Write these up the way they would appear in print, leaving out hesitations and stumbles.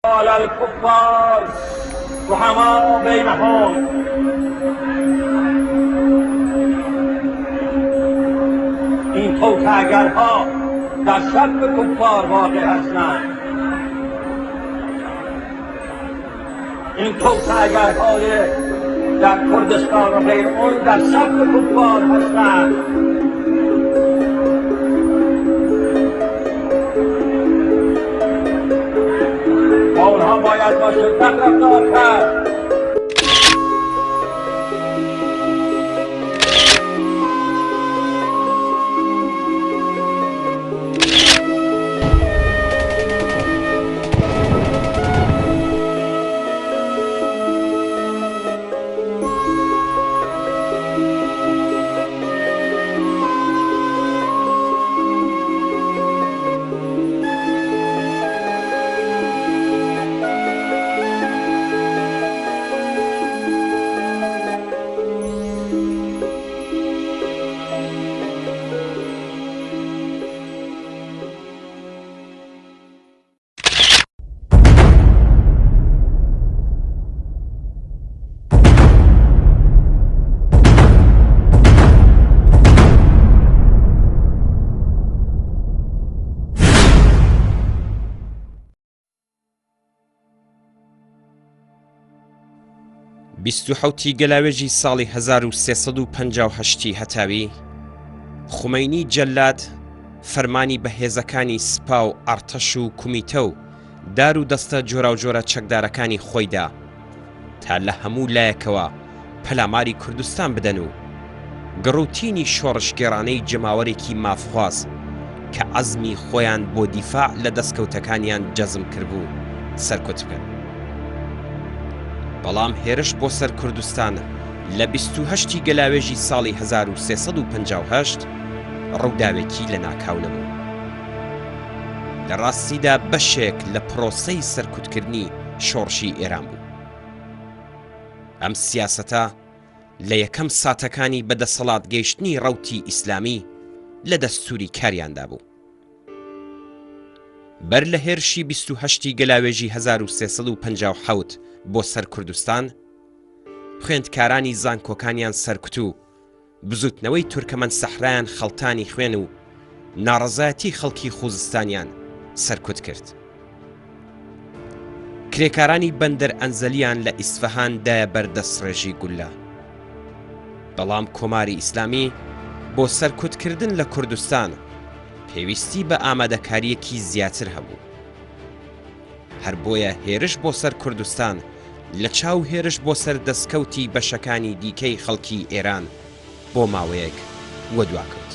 على الكفار رحماء بينهم. این توطئه‌گرها در صف کفار واقع هستند. این توطئه‌گرهای در کردستان و غیر اون در صف کفار هستند. با اونها باید با شدت رفتار کرد. 27 ی گەلاوێژی ساڵی 1358 ی هەتاوی، خومەینی جەلاد فەرمانی بە هێزەکانی سپا و ئەڕتەش و کومیتە و دار و دەستە جۆراوجۆرە چەکدارەکانی خۆی دا تا لە هەموو لایەکەوە پەلاماری کوردستان بدەن و گڕوتینی شۆڕشگێڕانەی جەماوەرێکی مافخواز کە عەزمی خۆیان بۆ دیفاع لە دەستکەوتەکانیان جەزم کربوو سەرکوت بکەن. بەڵام هێرش بۆ سەر کوردستان لە 28 ی گەلاوێژی ساڵی 1358 ڕووداوێکی لەناکاو نەبوو. لە ڕاستیدا بەشێک لە پرۆسەی سەرکوتکردنی شۆڕشی ئێران بوو. ئەم سیاسەتە لە یەکەم ساتەکانی بە دەسەڵات گەیشتنی ڕەوتی ئیسلامی لە دەستووری کاریاندا بوو. بەر لە هێرشی 28 ی گەلاوێژی 1357 بۆ سەر کوردستان، خوێندکارانی زانکۆکانیان سەرکوت و بزوتنەوەی تورکەمەن سەحرایان خەڵتانی خوێن و ناڕەزایەتی خەڵکی خوزستانیان سەرکوت کرد. کرێکارانی بەندەر ئەنزەلیان لە ئیسفەهان دایە بەر دەستڕێژی گوللە. بەڵام کۆماری ئیسلامی بۆ سەرکوتکردن لە کوردستان پێویستی بە ئامادەکارییەکی زیاتر هەبوو. هەر بۆیە هێرش بۆ سەر کوردستان لە چاو هێرش بۆ سەر دەسکەوتی بەشەکانی دیکەی خەڵکی ئێران بۆ ماوەیەک وەدوا کەوت.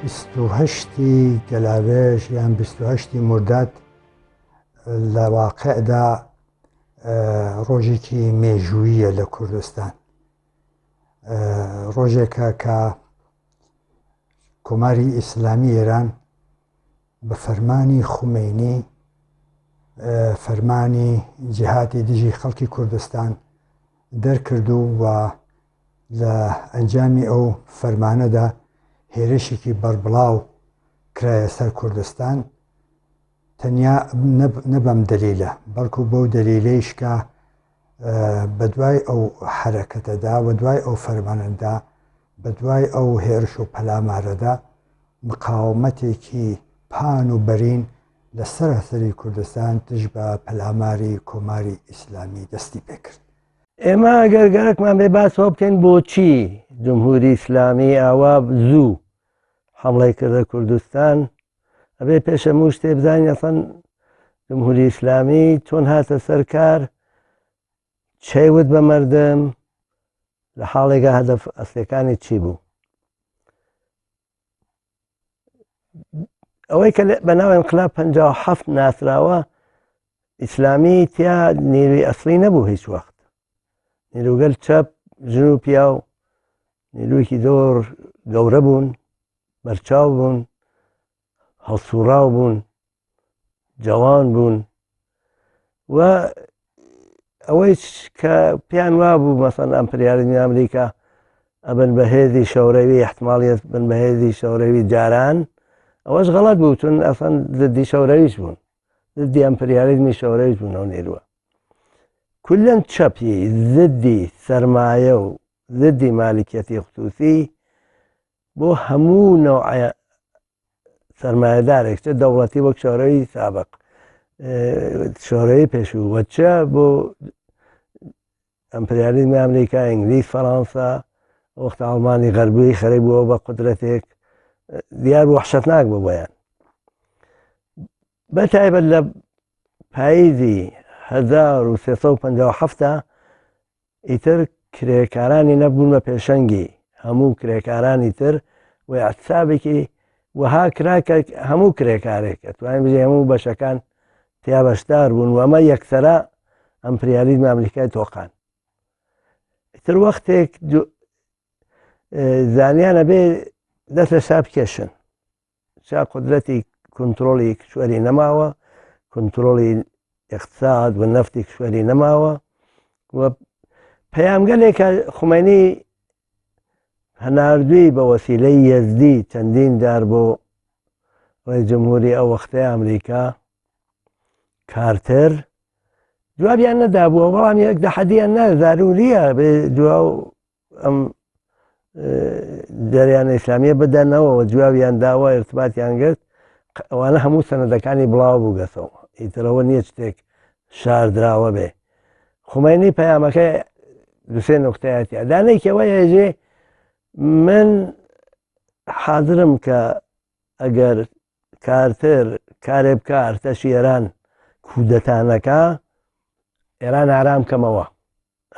28 گەلاوێژ یان 28 مرداد لە واقعدا ڕۆژێکی مێژوویە لە کوردستان ڕۆژێکە کە کۆماری ئیسلامی ئێران بە فەرمانی خومینی فەرمانی جیهاتی دژی خەڵکی کوردستان دەرکرد و و لە ئەنجامی ئەو فەرمانەدا هێرشێکی بەربڵاو کرایە سەر کوردستان تەنیا نە بەم دەلیلە بەڵکو بەو دەلیلەیش کە بەدوای ئەو حەرەکەتەدا و دوای ئەو فەرمانەدا بەدوای ئەو هێرش و پەلامارەدا مقاومەتێکی پان و بەرین لە سەراسەری کوردستان دژ بە پەلاماری کۆماری ئیسلامی دەستی پێکرد. ئێمە ئەگەر گەرەکمان بێ باس ئەوە بکەین بۆچی جمهوری ئیسلامی ئاوا زوو حەمڵەی کردە کوردستان ئەبێ پێش هەموو شتێ بزانین ئەسڵەن جمهوری ئیسلامی چۆن هاتە سەر کار چەی وت بە مردم لە حاڵێکا هەدەف ئەسلەکانی چی بوو ئەوەی کە بە ناو انقلاب 57 ناسراوە ئیسلامی تیا نیروی ئەسلی نەبوو هیچ وەخت نیروگەل چەپ ژن و پیاو نیرویکی زۆر گەورە بوون بەرچاو بوون، هەڵسوڕاو بوون، جەوان بوون و ئەوەی کە پێیان وابوو مەسەن ئەمپریالیزمی ئەمریکا ئەبن بە هێزی شەورەوی احتمالیت بن بە هێزی شەورەوی جاران ئەوەش غەڵەت بوو چون ئەسەن زدی شەورەویش بوون زدی ئەمپریالیزمی شەورەویش بوون ئەو نێروە کولەن چەپی زدی سەرمایە و زدی مالکیەتی خصوصی بۆ هەموو نەوعە سەرمایەدارێک چە دەوڵەتی وەک شۆرەوی سابق شۆرەوی پێشوو وە چە بۆ ئەمپریالیزمی ئەمریکا ئینگلیز فەڕەنسا وەخت ئاڵمانی غەربی خەریک بووە بە قودرەتێک دیار وەحشەتناک بوو بۆیان بە تایبەت لە پاییزی 1357 ئیتر کرێکارانی نەبوون بە پێشەنگی هەموو کرێکارانی تر و اعتصابێکی وەها کرا کە هەموو کرێکارێک ئەتوانین بژێ هەموو بەشەکان تیا بەشدار بوون و ئەمە یەکسەرە ئەمپریالیزمی ئەمریکای تۆقان ئیتر وەختێک زانیانە بێ دەست لە شا بکێشن شا قدرەتی کنترۆڵی کشوەری نەماوە کنترۆڵی اقتصاد و نەفتی کشوەری نەماوە و پەیامگەلێکە خومەینی هەناردووی بە وەسیلەی یەزدی چەندین جار بۆ ڕێ جمهوری ئەو وەختەی ئەمریکا کارتر جوابیان نەدابووە بەڵام یەک دەحەدیان نا زاروریە دوا ئەم جەریانە ئیسلامیە بدەنەوە جوابیان داوە ارتباتیان گرت ئەوانە هەموو سەنەدەکانی بڵاو بووگەسەوە ئیترەوە نییە شتێک شاردراوە بێ خومەینی پەیامەکە دوسێ نقطەیەتی دانێکەوە یێژێ من حاضرم کە ئەگەر کارتر کارێ بکە ئەرتەشی ئێران کودەتانەکە ئێران ئارام کەمەوە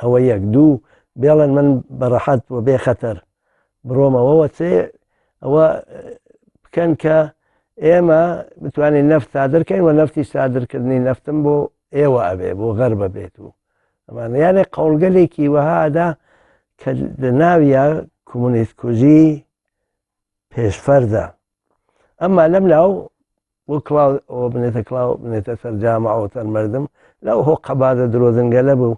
ئەوە یەک دوو بێڵن من بە ڕەحەت و بێ خەتەر بڕۆمەوە وە سێ ئەوە بکەن کە ئێمە بتوانین نەفت سادرکەین و نەفتی سادرکردنی نەفتم بۆ ئێوە ئەبێ بۆ غەربە بێت و ئەمانە یانێ قەوڵگەلێکی وەهادا کە لە ناویە کۆمۆنیست کوژی پێشفەرزە ئەمما لەم لاو بۆ کڵاو ئەوە بنێتە کڵاو بنێتە سەر جامعەوە سەر مردم لەو هۆ قەبادە درۆزنگەلە بوو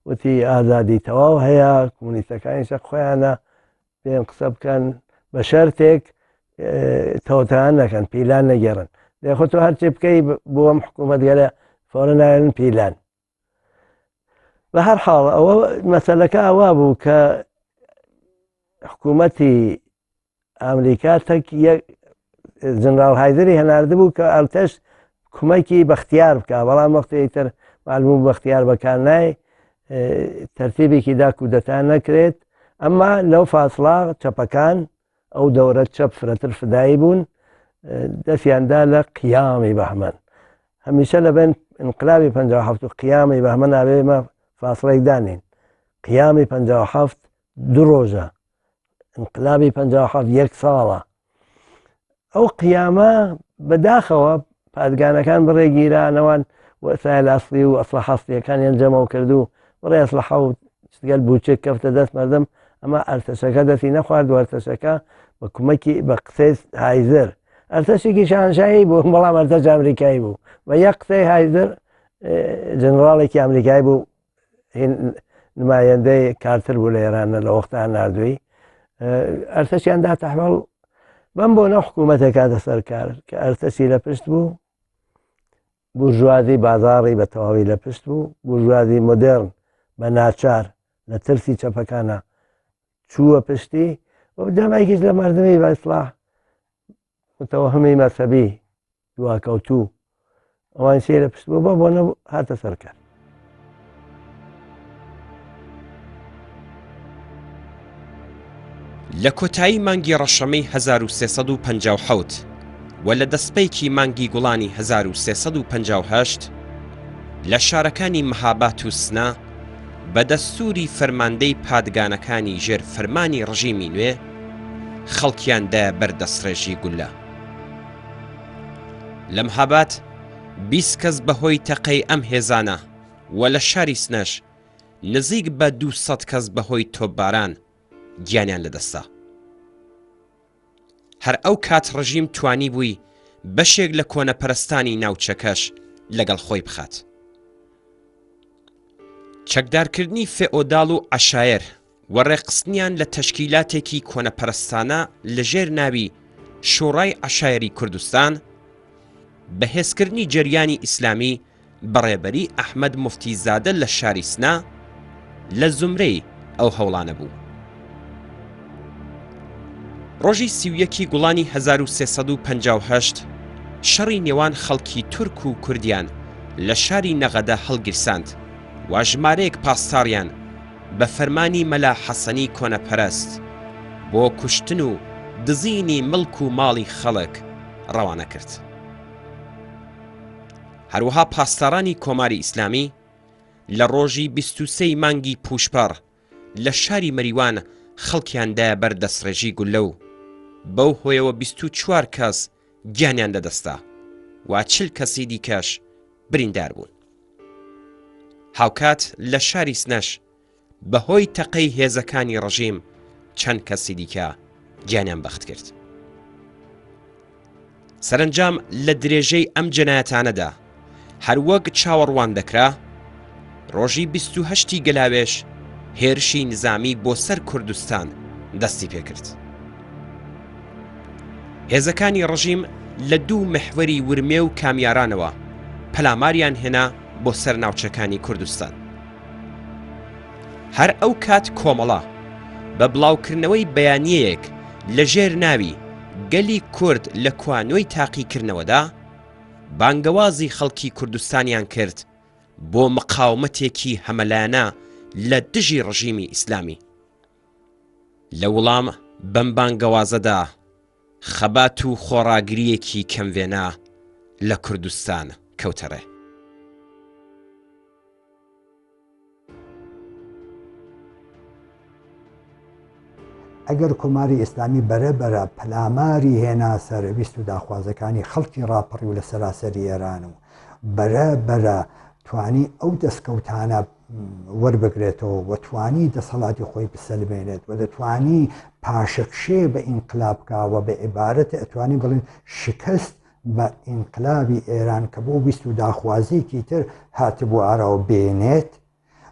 وتی ئازادی تەواو هەیە کۆمونیستەکانیشە خۆیانە پێم قسە بکەن بە شەرتێک تەوتان نەکەن پیلان نەگێڕن دەخۆ تۆ هەرچی بکەی بۆ ئەم حکوومەت گەلە فۆرە نایەن پیلان بە هەر حاڵ ئەوە مەسەلەکە ئەوە بوو کە حکوومەتی ئەمریکا تەک یەک جنرال هایدری هەناردبوو کە ئەرتەش کومەکی بەختیار بکە بەڵام وەختی تر معلوم بەختیار بەکار نای تەرتیبێکی دا کودەتا نەکرێت ئەمما لەو فاسڵا چەپەکان ئەو دەورە چەپ فرەتر فدایی بوون دەستیاندا لە قیامی بەهمەن هەمیشە لەبەین انقلابی 57 و قیامی بەهمەن ئابێ مە فاسڵێک دانین قیامی 57 دوو ڕۆژە انقلابی 57 یەک ساڵە ئەو قیامە بەداخەوە پادگانەکان بڕێ گیرانەوان وەسایل ئەسلی و ئەسڵە حەسلیەکانیان جەمەوە کرد و بڕێ ئەسلحە و گەل بوچێک کەفتە دەست مردم ئەمە ئەرتەشەکە دەستی نەخوارد و ئەرتەشەکە بە کومەکی بە قسەی هایزر ئەرتەشێکی شانشایی بوو بەڵام ئەرتەش ئەمریکایی بوو بە یەک قسەی هایزر جنراڵێکی ئەمریکایی بوو نمایندەی کارتر بوو لە ئێرانە لە وەختان نردووی ئەرتەشیان دا تەحمەڵ بەم بۆ نە حکوومەتێک کاتە سەرکار کە ئەرتەشی لە پشت بوو بورژوازی بازاڕی بە تەواوی لە پشت بوو، بورژوازی مۆدێرن بە ناچار لە ترسی چەپەکانە چووە پشتی و جەمعێکیش لە مردمی بە ئیسلاح متەوەهمی مەسەبی دواکەوتوو ئەوان شێ لە پشت بوو بە بۆنە هاتە سەرکار. لە کۆتایی مانگی ڕەشەمەی 1357 و لە دەستپێکی مانگی گوڵانی 1358 لە شارەکانی مهابات و سنە بە دەستووری فەرماندەی پادگانەکانی ژێر فەرمانی ڕژیمی نوێ خەڵکیان دایە بەر دەستڕێژی گوللە. لە مهابات 20 کەس بەهۆی تەقەی ئەم هێزانە و لە شاری سنەش نزیک بە 200 کەس بەهۆی تۆپباران گیانیان لەدەستدا. هەر ئەو کات ڕژیم توانیبووی بەشێک لە کۆنەپەرستانی ناوچەکەش لەگەڵ خۆی بخات. چەکدارکردنی فێئۆداڵ و عەشایەر و ڕێکخستنیان لە تەشکیلاتێکی کۆنەپەرستانە لە ژێر ناوی شۆڕای عەشایەری کوردستان، بەهێزکردنی جەریانی ئیسلامی بە ڕێبەری ئەحمەد موفتی زادە لە شاری سنە لە زومرەی ئەو هەوڵانە بوو. ڕۆژی 31 ی گوڵانی 1358 شەڕی نێوان خەڵکی تورک و کوردیان لە شاری نەغەدە هەڵگیرساند و ژمارەیەک پاسداریان بە فەرمانی مەلا حەسەنی کۆنەپەرست بۆ کوشتن و دزینی مڵک و ماڵی خەڵک ڕەوانە کرد. هەروەها پاسدارانی کۆماری ئیسلامی لە ڕۆژی 23 ی مانگی پووشپەڕ لە شاری مەریوان خەڵکیان دایە بەر دەستڕێژی گوللە و بەو هۆیەوە 24 کەس گیانیان لەدەستدا و 40 کەسی دیکەش بریندار بوون. هاوکات لە شاری سنەش بەهۆی تەقەی هێزەکانی ڕژیم چەند کەسی دیکە گیانیان بەخت کرد. سەرنجام لە درێژەی ئەم جەنایەتانەدا هەروەک چاوەڕوان دەکرا ڕۆژی 28 گەلاوێژ هێرشی نزامی بۆ سەر کوردستان دەستی پێکرد. هێزەکانی ڕژیم لە دوو محوەری ورمێ و کامیارانەوە پەلاماریان هێنا بۆ سەر ناوچەکانی کوردستان. هەر ئەو کات کۆمەڵە بە بڵاوکردنەوەی بەیانیەیەک لە ژێر ناوی، گەلی کورد لە کوانۆی تاقیکردنەوەدا، بانگەوازی خەڵکی کوردستانیان کرد بۆ مقاومەتێکی هەمەلایەنە لە دژی ڕژیمی ئیسلامی. لە وڵام بەم بانگەوازەدا خەبات و خۆڕاگرییەکی کەموێنە لە کوردستان کەوتە ڕێ. ئەگەر کۆماری ئیسلامی بەرە بەرە پەلاماری هێنا سەر ویست و داخوازەکانی خەڵکی ڕاپەڕیو لە سەراسەری ئێران و بەرە بەرە توانی ئەو دەستکەوتانە وەربگرێتەوە و توانی دەسەڵاتی خۆی بسەلمێنێت و دەتوانی پاشەکشێ بە ئینقلاب کا و بە عیبارەت ئەتوانی بڵێن شکست بە ئینقلابی ئێران کە بۆ ویست و داخوازیکی تر هاتبوو ئاراوە بێنێت،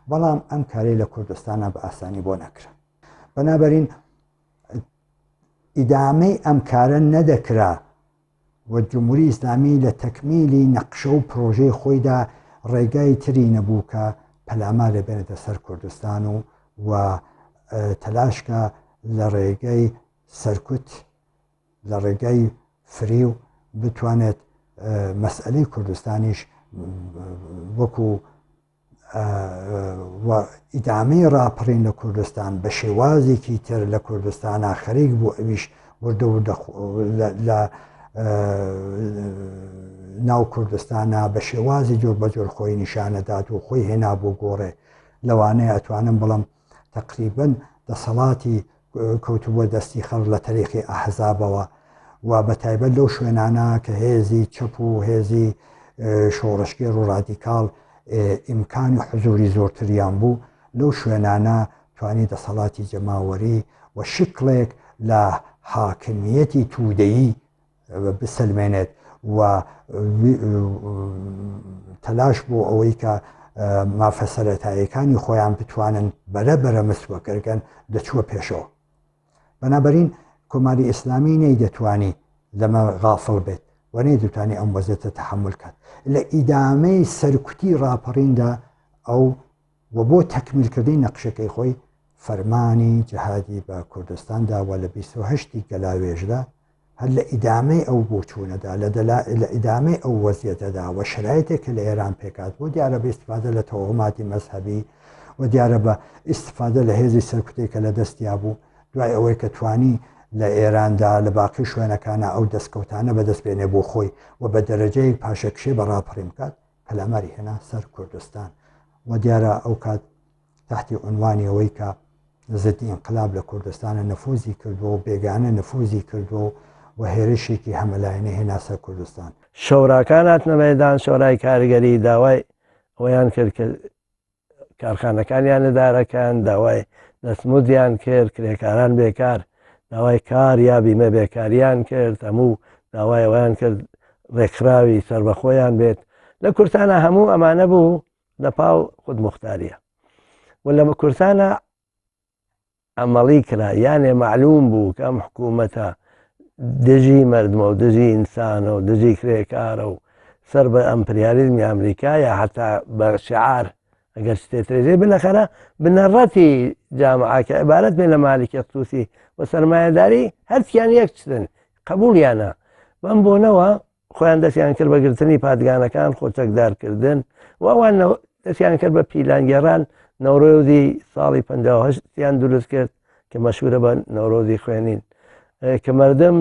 بەڵام ئەم کارەی لە کوردستانە بە ئاسانی بۆ نەکرا. بەنابەرین ئیدامەی ئەم کارە نەدەکرا و جمهوری ئیسلامی لە تەکمیلی نەقشە و پرۆژەی خۆیدا ڕێگای تری نەبوو کە پەلامارێ بێنێتە سەر کوردستان و و تەلاشکە لە ڕێگەی سەرکوت لە ڕێگای فریو بتوانێت مەسئلەی کوردستانیش وەکو و ئیدامەی ڕاپەڕین لە کوردستان بە شێوازێکی تر لە کوردستانا خەریک بوو ئەویش وردە وردە لە ناو کوردستانە بە شێوازی جۆر بە جۆر خۆی نیشانەدات و خۆی هێنا بۆ گۆڕێ لەوانەیە ئەتوانم بڵم تقریبن دەسەڵاتی کەوتبووە دەستی خەڵک لە تەریقی ئەحزابەوە و بە تایبەت لەو شوێنانە کە هێزی چەپ و هێزی شۆڕشگێڕ و ڕادیکاڵ ئیمکانی حزوری زۆرتریان بوو لەو شوێنانە توانی دەسەڵاتی جەماوەری و شکڵێک لە حاکمیەتی تودەیی بسەلمێنێت و تەلاش بۆ ئەوەی کە مافە سەرەتاییەکانی خۆیان بتوانن بەرە بەرە مسوەکەرگەن دەچووە پێشەوە. بەنابەرین کۆماری ئیسلامی نەیدەتوانی لەمە غافڵ بێت و نەیدەتوانی ئەم وەزیەتە تەحەمول کات. لە ئیدامەی سەرکوتی ڕاپەڕیندا ئەو و بۆ تەکمیلکردنی نەقشەکەی خۆی فەرمانی جەهادی بە کوردستان دا و لە 28 ی گەلاوێژدا هەر لە ئیدامەی ئەو بۆچوونەدا لە لە ئیدامەی ئەو وەزیەتەدا و شەرایتێک کە لە ئێران پێکات بۆ دیارە بە ئیستفادە لە تەوهماتی مەزهەبی و دیارە بە ئیستفادە لە هێزی سەرکوتێک کە لە دەستیا بوو دوای ئەوەی کە توانی لە ئێراندا لە باقی شوێنەکانە ئەو دەستکەوتانە بەدەست بێنێ بۆ خۆی و بە دەرەجەیەک پاشەکشێ بە ڕاپەڕین بکات پەلاماری هێنا سەر کوردستان و دیارە ئەو کات تحتی عنوانی ئەوەی کە زدی ئینقلاب لە کوردستانە نفوزی کردووە و بێگانە نفوزی کردووە و هێرشێکی هەمەلایەنە هێنا سەر کوردستان. شۆراکان هاتنە مەیدان، شۆرای کارگەری داوای ئەوەیان کرد کە کارخانەکانیان ئیدارەکەن، داوای دەستمزدیان کرد، کرێکاران بێکار داوای کار یا بیمە بێکاریان کرد، هەموو داوای ئەوەیان کرد ڕێکخراوی سەربەخۆیان بێت. لە کورسانە هەموو ئەمانە بوو لە پاڵ خودموختاریە. و لە کوردستانە عەمەڵی کرا یانێ مەعلوم بوو کە ئەم حکوومەتە دژی مردمە و دژی ئینسانە و دژی کرێکارە و سەر بە ئەمپریالیزمی ئەمریکا یا حتا بە شعار ئەگەر شتێترێژێ بلەخەرە بنەڕەتی جامعە کە عبارەت بێ لە مالکی خصوصی و سەرمایەداری هەرچیان یەک چتن قبولیانە بەم بۆنەوە خۆیان دەستیان کرد بە گرتنی پادگانەکان، خۆ چەکدارکردن و ئەوان دەستیان کرد بە پیلانگێڕان، نەورۆزی ساڵی 58 یان دروست کرد کە مەشهورە بە نەورۆزی خوێنین کە مردم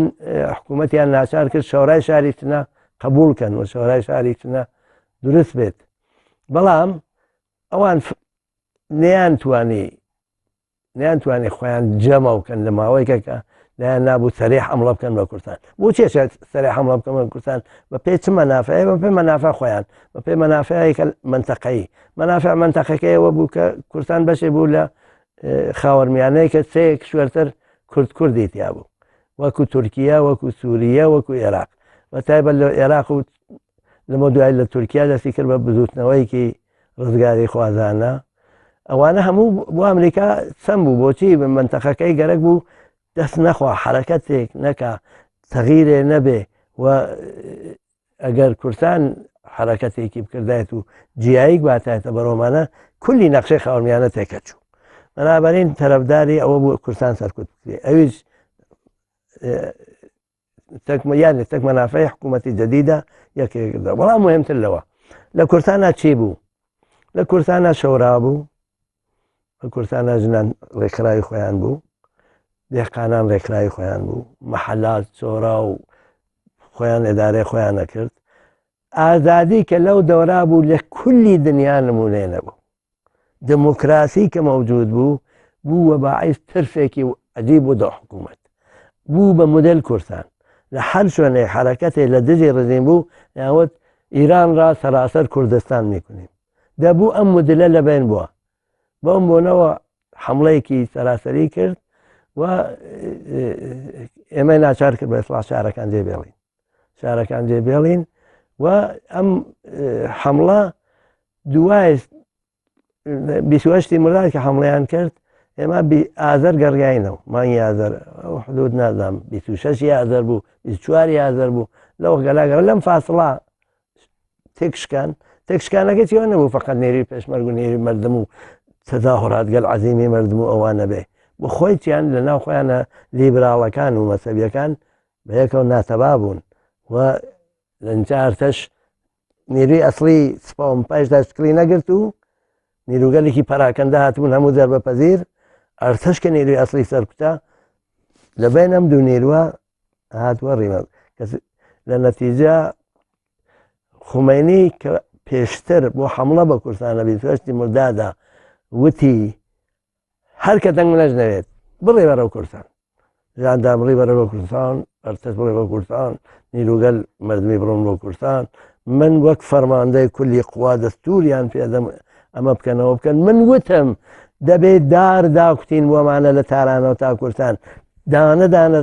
حکوومەتیان ناچار کرد شەورای شاری سنە قبول کەن و شەورای شاری سنە دروست بێت بەڵام ئەوان نیان توانی نەیانتوانی خۆیان جەمەو بکەن لە ماوەیەکە کە لایان نابوو سەرێ حملە بکەن بە کوردستان بۆ چێ سەرێ حملە بکەن بە کوردستان بە پێ چ مەنافعێ بە پێ مەنافع خۆیان بە پێ مەنافعێکە منتەقەی مەنافع منتەقەکەیەوە بوو کە کوردستان بەشێ بوو لە خاوەرمیانەیە کە سێ کشوەرتر کورد کوردی تیا بوو وەکو تورکیا وەکو سووریە وەکو عێراق بە تایبەت لە عێراق و لەمە دوای لە تورکیا دەستی کرد بە بزوتنەوەیکی ڕزگاری خوازانە ئەوانە هەموو بۆ ئەمریکا چەند بوو بۆچی منتەقەکەی گەرەک بوو دەست نەخوا حرەکەتێک نەکا تەغیرێ نەبێ و ئەگەر کورسان حرەکەتێکی بکردایەت و جیاییک باتایەتە بەرۆمانە کولی نەخشەی خاوەمیانە تێکەچوو بەنابەرین تەرەفداری ئەوە بوو کورسان سەرکوت بکرێ ئەویش یان تەک مەنافعی حکوومەتی جدیدە یەکێکدا بەڵام مهمتر لەوە لە کورسانە چی بوو لە کورسانە شەورا بوو لە کورسانە ژنان ڕێکخراوی خۆیان بوو دێقانان ڕێکخراوی خۆیان بوو محلات چۆرا و خۆیان ئێدارەی خۆیان نەکرد ئازادی کە لەو دەورا بوو لە کولی دنیا نمونەی نەبوو دموکراسی کە مەوجود بوو بوو بە باعیس ترسێکی عجیب بۆ دە حکوومەت بوو بە مدل کوردستان لە هەر شوێنێک حرەکەتێ لە دژی ڕژیم بوو یاوت ئیران را سەراسەر کوردستان میکنیم دەبوو ئەم مدلە لەبین بووە بەم بۆنەوە حملەیەکی سەراسەری کرد و ئێمە ناچار کرد بە ئیسڵاح شارەکان جێ بێڵین شارەکان جێ بێڵین و ئەم حملە دوای بیسوەشتی مرداد کە حملەیان کرد ئێمە ئازەر گەڕیاینەوە مانگی ئازەر ئەو حدود نازانم 26 ئازەر بوو 24 ئازەر بوو لەو گەلاگەڕ لەم فاسڵا تێکشکان تێکشکانەکە چیوە نەبوو فقط نێری پێشمەرگ و نێری مردم و تەزاهرات گەل عەزیمی مردم و ئەوانە بێ بۆ خۆیان لە ناو خۆیانە لیبراڵەکان و مەسەبیەکان بەیەکەوە ناتەبا بوون و لەنجا ئەرتەش نیروی ئەسڵی سپا و پاشدا شکڵی نەگرت و نیروگەلێکی پەراکەندە هاتبوون هەموو دەربە پەزیر ئەرتەش کە نیروی ئەسڵی سەرکوتە لە بین ئەم دوو نیروە هاتووە ڕیمە لە نەتیجە خومینی کە پێشتر بۆ حملە بە کوردستانە بیستهشتی مردادا وتی هەر کە دەنگ نەژنەوێت بڕێ بەرەو کوردستان ژاندامڕی بەرەوە کوردستان ئەرتەش بڕێ بە کوردستان نیروگەل مردمی بڕۆن بۆ کوردستان من وەک فەرماندەی کولی قوا دەستوریان پێدەم ئەمە بکەنەوە بکەن من وتم دەبێت دار داکوتین بۆمانە لە تارانەوە تا کوردستان دانە دانە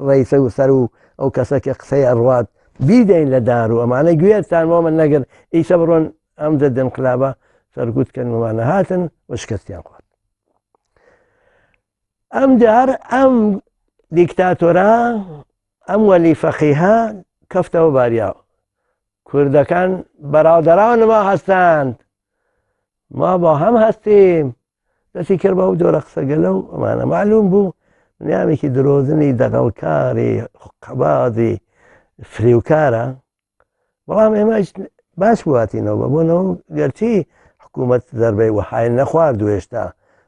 ڕیسە و سەر و ئەو کەسە کە قسەی ئەڕوات بیدەین لە دار و ئەمانە گوێتان بۆ من نەگر ئیسە بڕۆن ئەم دە انقلابە سەرکوت کەن ومانە هاتن و شکستیان خوارد ئەم جار ئەم دیکتاتۆرە ئەم وەلی فەقیهە کەفتەوە باریاوە کوردەکان بەراودەران ما هەستاند ما با هەم هەستیم دەستی کرد بەو جۆرە قسەگەلە و ئەمانە معلوم بوو نیامێکی درۆزنی دەغەڵکاری قەبازی فریوکارە بەڵام ئێمە باش بواتینەوە بە بۆنەوە گەرچی حکوومەت زەربەی وەهای نەخوارد و هێشتا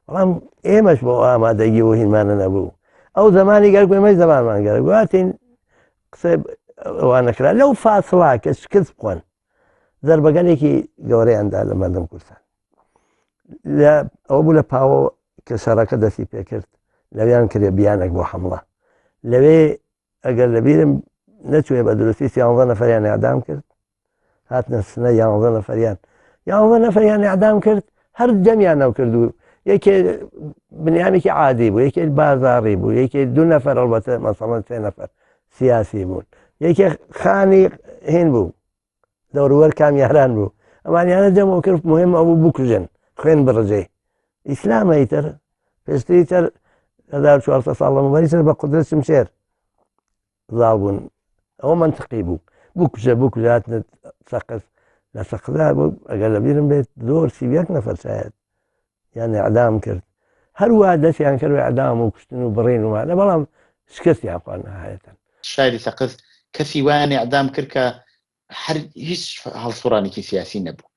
بەڵام ئێمەش بۆ ئامادەگی و هینمانە نەبوو ئەو زمانی گەر ئێمەش زمانمان گەر گواتین قسەی ئەوانەکرا لەو فاسڵا کە شکست بخۆن زەربەگەلێکی گەورەیاندا لە مەردم کوردستان لە ئەوە بوو لە پاوە کە شەڕەکە دەستی پێکرد لەویان کرێ بیانێک بۆ حمڵە لەوێ ئەگەر لەبیرم نەچوێ بە دروستی سیانزە نەفەریان ئەعدام کرد هاتنە سنە یانزە نەفەریان یانزە نەفەریان ئەعدام کرد هەر دەمیان نەو کرد و یەکێ بنیامێکی عادی بوو یەکێ بازاڕی بوو یەکێ دوو نەفەر ئەڵبەتە مەسەڵەن سێ نەفەر سیاسی بوون یەکێ خانی هین بوو دەوروبەر کامیاران بوو ئەمانیانە دەمەوە کرد مهم ئەوە بکوژن خوێن بڕژێ. ئیسلامە ئیتر پێشتری تر 1400 ساڵ لەمەوبەری سەر بە قودرەت شمشێر زاڵ بوون ئەوە منطقی بوو بکوژە بکوژە هاتنە سەقز لە سەقزا بوو ئەگەر لەبیرم بێت زۆر 31 نەفەر شایەت یان ئەعدام کرد هەروە دەستیان کرد ئەعدام و کوشتن و بڕین ومانە بەڵام شکستیان خوارد نهایەتەن. شاری سەقز کەسی وایان ئیعدام کرد کە هەر هیچ هەڵسوڕانێکی سیاسی نەبوو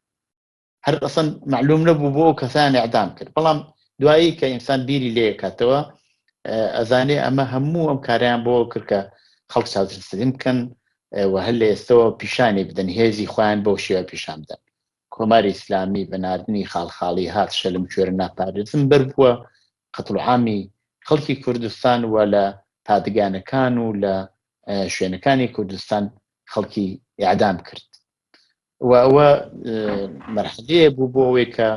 هەر ئەسەن معلوم نەبوو بۆ ئەو کەسان ئیعدام کرد بەڵام دوایی کە ئینسان بیری لێ کاتەوە ئەزانێ ئەمە هەموو ئەم کاریان بۆ کرد کە خەڵک چاوترسلیم بکەن و هەر لە ئێستەوە پیشانی بدەن هێزی خۆیان بەو شێوە پیشان بدەن کۆماری ئیسلامی بە ناردنی خاڵخاڵی هات شەلم کوێرە ناپارێزم بەر بووە قەتڵوعامی خەڵکی کوردستان و لە پادگانەکان و لە شوێنەکانی کوردستان خەڵکی ئیعدام کرد و ئەوە مەرحەلەیە بوو بۆ ئەوەی کە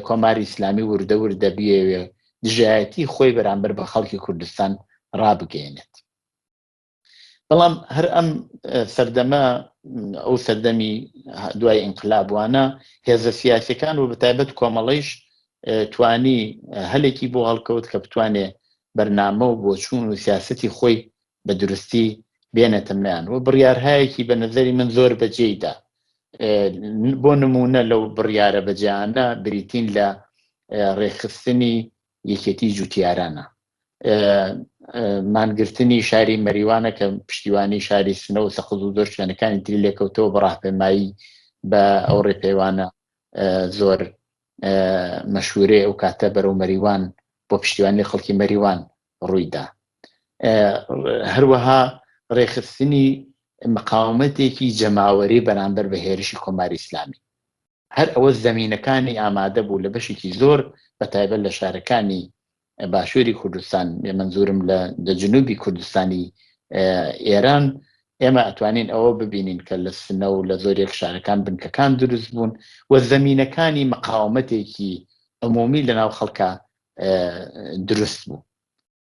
کۆماری ئیسلامی وردە وردە بیەوێ دژایەتی خۆی بەرامبەر بە خەڵکی کوردستان ڕابگەیەنێت. بەڵام هەر ئەم سەردەمە ئەو سەردەمی دوای ئینقلابوانە هێزە سیاسەکان و بەتایبەت کۆمەڵیش توانی هەلێکی بۆ هەڵکەوت کە بتوانێ بەرنامە و بۆچوون و سیاستی خۆی بە دروستی بێنێتە میان و بڕیارهایەکی بە نظری من زۆر بەجێیدا بۆ نمونە لەو بڕیارە بەجێیانە بریتین لە ڕێکخستنی یەکێتی جوتیارانە مانگرتنی شاری مەریوانە کە پشتیوانی شاری سنە و سەقز و زۆر شوێنەکانی تری لێکەوتەوە بە ڕاپێمایی بە ئەو ڕێپێوانە زۆر مەشورێ ئەو کاتە بەرەو مەریوان بۆ پشتیوانی خەڵکی مەریوان ڕوویدا هەروەها ڕێخستنی مقاومەتێکی جەماوەری بەرامبەر بە هێرشی کۆماری ئیسلامی هەر ئەوە زەمینەکانی ئامادە بوو لە بەشێکی زۆر بە تایبەت لە شارەکانی باشووری کوردستان مەنزورم لە لە جنوبی کوردستانی ئێران ئێمە ئەتوانین ئەوە ببینین کە لە سنە و لە زۆرێک شارەکان بنکەکان دروست بوون و زەمینەکانی مقاومەتێکی عمومی لە ناو خەڵکە دروست بوو.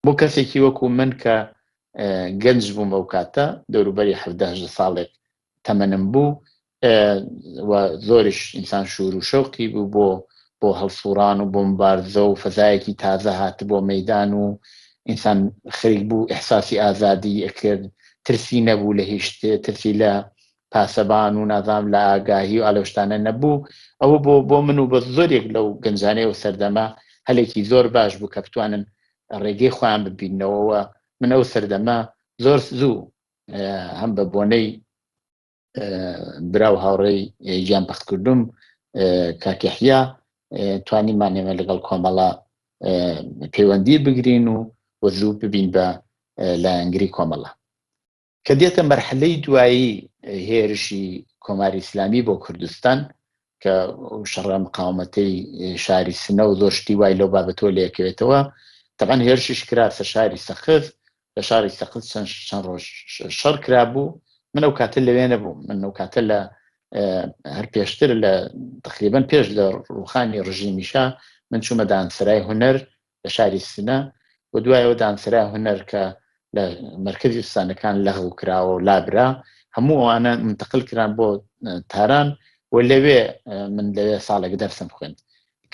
بۆ کەسێکی وەکو من کە گەنج بووم ئەو کاتە دەوروبەری حەڤدە هەژدە ساڵێک تەمەنم بوو و زۆریش ئینسان شور و شەوقی بوو بۆ بۆ هەڵسوڕان و بۆ مبارزە و فەزایەکی تازە هاتبووە مەدان و ئینسان خەریک بوو ئیحساسی ئازادی ئەکرد ترسی نەبوو لە هیچ شتێ ترسی لە پاسەبان و نازانم لە ئاگاهی و ئالەو شتانە نەبوو ئەوە بۆ بۆ من و بە زۆرێک لەو گەنجانەی ئەو سەردەمە هەلێکی زۆر باش بوو کە بتوانن ڕێگەی خۆیان ببینەوەوە من ئەو سەردەمە زۆر زوو هەم بە بۆنەی برا و هاوڕێی گیان بەختکردوم کاکەحیا توانیمان ئێمە لەگەڵ کۆمەڵە پەیوەندی بگرین و و زوو ببین بە لایەنگری کۆمەڵە کە دێتە مەرحەلەی دوایی هێرشی کۆماری ئیسلامی بۆ کوردستان کە شەڕە مقاومەتەی شاری سنە و زۆر شتی وای لەو بابەتەوە لێکەوێتەوە تەبعەن هێرشیش کرا سەر شاری سەقز لە شاری سەقز چەند چەند ڕۆژ شەڕ کرابوو من ئەو کاتە لەوێ نەبووم من ئەو کاتە لە هەر پێشتر لە تقریبا پێش لە ڕوخانی ڕژیمی شا من چوومە دانسەرای هونەر لە شاری سنە و دوایەوە دانسەرای هونەر کە لە مەرکەزی ئوستانەکان لەغو کراوە و لابرا هەموو ئەوانە منتقل کران بۆ تاران و لەوێ من لەوێ ساڵێک دەرسم خوێند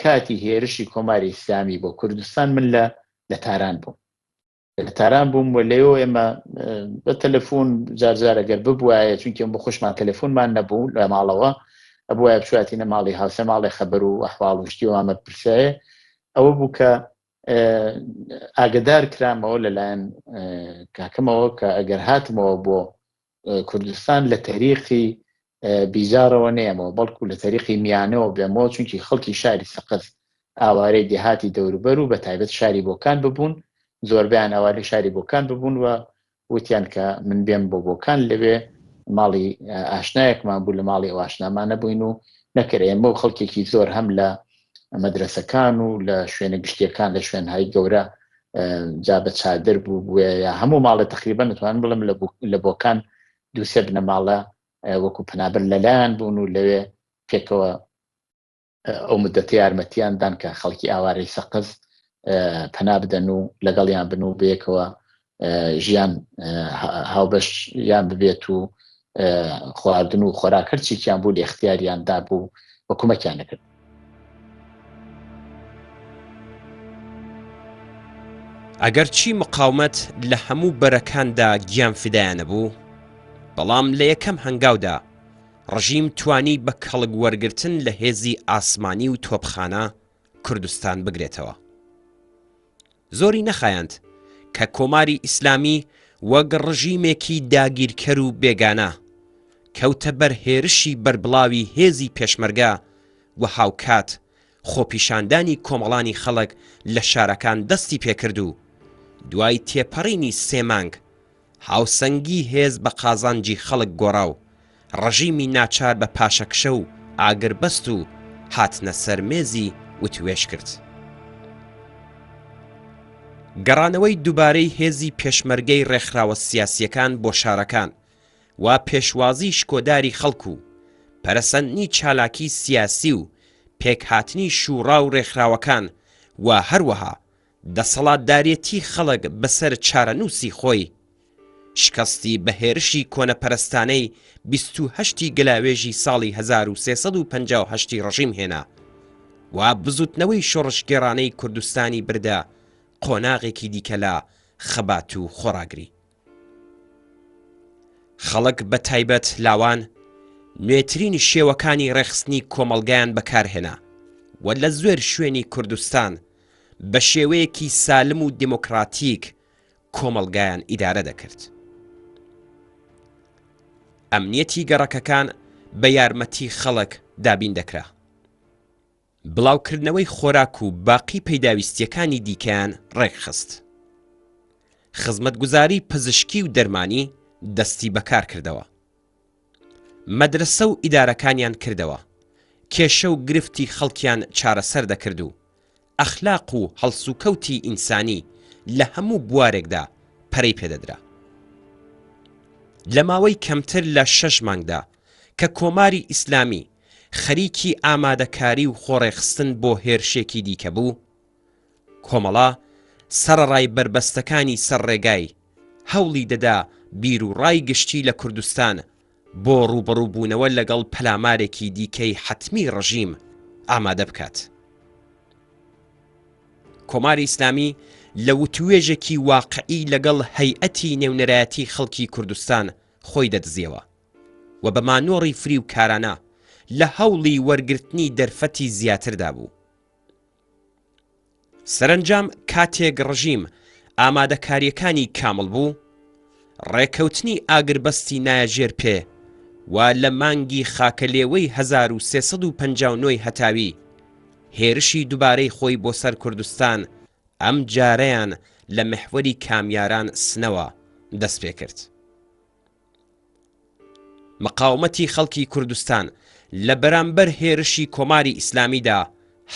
کاتی هێرشی کۆماری ئیسلامی بۆ کوردستان من لە لە تاران بووم لە تاران بووم و لەوێ ئێمە بە تەلەفۆن جارجارە گەر ببوایە چونکە بۆ خۆشمان تەلەفۆنمان نەبوو لە ماڵەوە ئەبوایە بچواتینە ماڵی هاوسێ ماڵێ خەبەر و ئەحواڵ و شتی وامە پرسایە ئەوە بوو کە ئاگدار کرامەوە لەلایەن کاکەمەوە کە ئەگەر هاتمەوە بۆ کوردستان لە تەریقی بیجاڕەوە نەیەمەوە بەڵکو لە تەریقی میانەوە بێمەوە چونکی خەڵکی شاری سەقز ئاوارەی دێهاتی دەوروبەر و بە تایبەت شاری بۆکان ببوون زۆربیان ئاوارەی شاری بۆکان ببوون و وتیان کە من بێم بۆ بۆکان لەوێ ماڵی ئاشنایەکمان بوو لە ماڵی ئەو ئاشنامانە بووین و نەکرد ئێمە و خەڵکێکی زۆر هەم لە مەدرەسەکان و لە شوێنە گشتیەکان لە شوێنهای گەورە جا بە چادر بوو بووە یا هەموو ماڵێ تقریبا نتوانم بڵێم لە بۆکان دووسێ بنەماڵە وەکو پەنابەر لەلایەن بوون و لەوێ پێکەوە ئەو مدەتە یارمەتیان دان کە خەڵکی ئاوارەی سەقز پەنا بدەن و لەگەڵیان بن و بەیەکەوە ژیان هاوبەش یان ببێت و خواردن و خۆراک هەرچێکیان بوو لە اختیاریان دابوو و کمەکیان نەکرد. ئەگەرچی مقاومەت لە هەموو بەرەکاندا گیانفیدایانە بوو، بەڵام لە یەکەم هەنگاودا ڕژیم توانی بە کەڵک وەرگرتن لە هێزی ئاسمانی و تۆپخانە کوردستان بگرێتەوە. زۆری نەخایاند کە کۆماری ئیسلامی وەک ڕژیمێکی داگیرکەر و بێگانە کەوتە بەر هێرشی بەربڵاوی هێزی پێشمەرگە و هاوکات خۆپیشاندانی کۆمەڵانی خەڵک لە شارەکان دەستی پێکرد و دوای تێپەڕینی سێ مانگ هاوسەنگی هێز بە قازانجی خەڵک گۆڕا و ڕژیمی ناچار بە پاشەکشە و ئاگربەست و هاتنە سەر مێزی وتوێژ کرد. گەڕانەوەی دووبارەی هێزی پێشمەرگەی ڕێکخراوە سیاسییەکان بۆ شارەکان و پێشوازی شکۆداری خەڵک و پەرەسەندنی چالاکی سیاسی و پێکهاتنی شوڕا و ڕێکخراوەکان و هەروەها دەسەڵاتدارێتی خەڵک بەسەر چارەنووسی خۆی، شکستی بە هێرشی کۆنەپەرستانەی 28 ی گەلاوێژی ساڵی 1358 ی ڕژیم هێنا و بزووتنەوەی شۆڕشگێڕانەی کوردستانی بردە قۆناغێکی دیکە لە خەبات و خۆڕاگری. خەڵک بە تایبەت لاوان نوێترین شێوەکانی ڕێکخستنی کۆمەڵگایان بەکارهێنا و لە زۆر شوێنی کوردستان بە شێوەیەکی سالم و دێمۆکڕاتیک کۆمەڵگایان ئیدارە دەکرد. ئەمنیەتی گەڕەکەکان بە یارمەتی خەڵک دابین دەکرا. بڵاوکردنەوەی خۆراک و باقی پەیداویستییەکانی دیکەیان ڕێکخست. خزمەتگوزاری پزیشکی و دەرمانی دەستی بەکار کردەوە. مەدرەسە و ئیدارەکانیان کردەوە، کێشە و گرفتی خەڵکیان چارەسەر دەکرد و ئەخلاق و هەڵسوکەوتی ئینسانی لە هەموو بوارێکدا پەرەی پێدەدرا. لە ماوەی کەمتر لە شەش مانگدا کە کۆماری ئیسلامی خەریکی ئامادەکاری و خۆڕێکخستن بۆ هێرشێکی دیکە بوو، کۆمەڵە سەڕەڕای بەربەستەکانی سەر ڕێگای، هەوڵی دەدا بیروڕای گشتی لە کوردستان بۆ ڕووبەڕووبوونەوە لەگەڵ پەلامارێکی دیکەی حەتمی ڕژیم ئامادە بکات. کۆماری ئیسلامی لە وتووێژێکی واقعی لەگەڵ هەیئەتی نێونەرایەتی خەڵکی کوردستان خۆی دەدزیەوە. و بە مانۆڕی فریوکارانە لە هەوڵی وەرگرتنی دەرفەتی زیاتردا بوو. سەرەنجام کاتێک ڕژیم ئامادەکارییەکانی کامڵ بوو، ڕێکەوتنی ئاگربەستی نایە ژێر پێ و لە مانگی خاکەلێوەی 1359 ی هەتاوی هێرشی دوبارەی خۆی بۆ سەر کوردستان ئەم جارەیان لە میحوەری کامیاران سنەوە دەستپێکرد. مقاومەتی خەڵکی کوردستان لە بەرامبەر هێرشی کۆماری ئیسلامیدا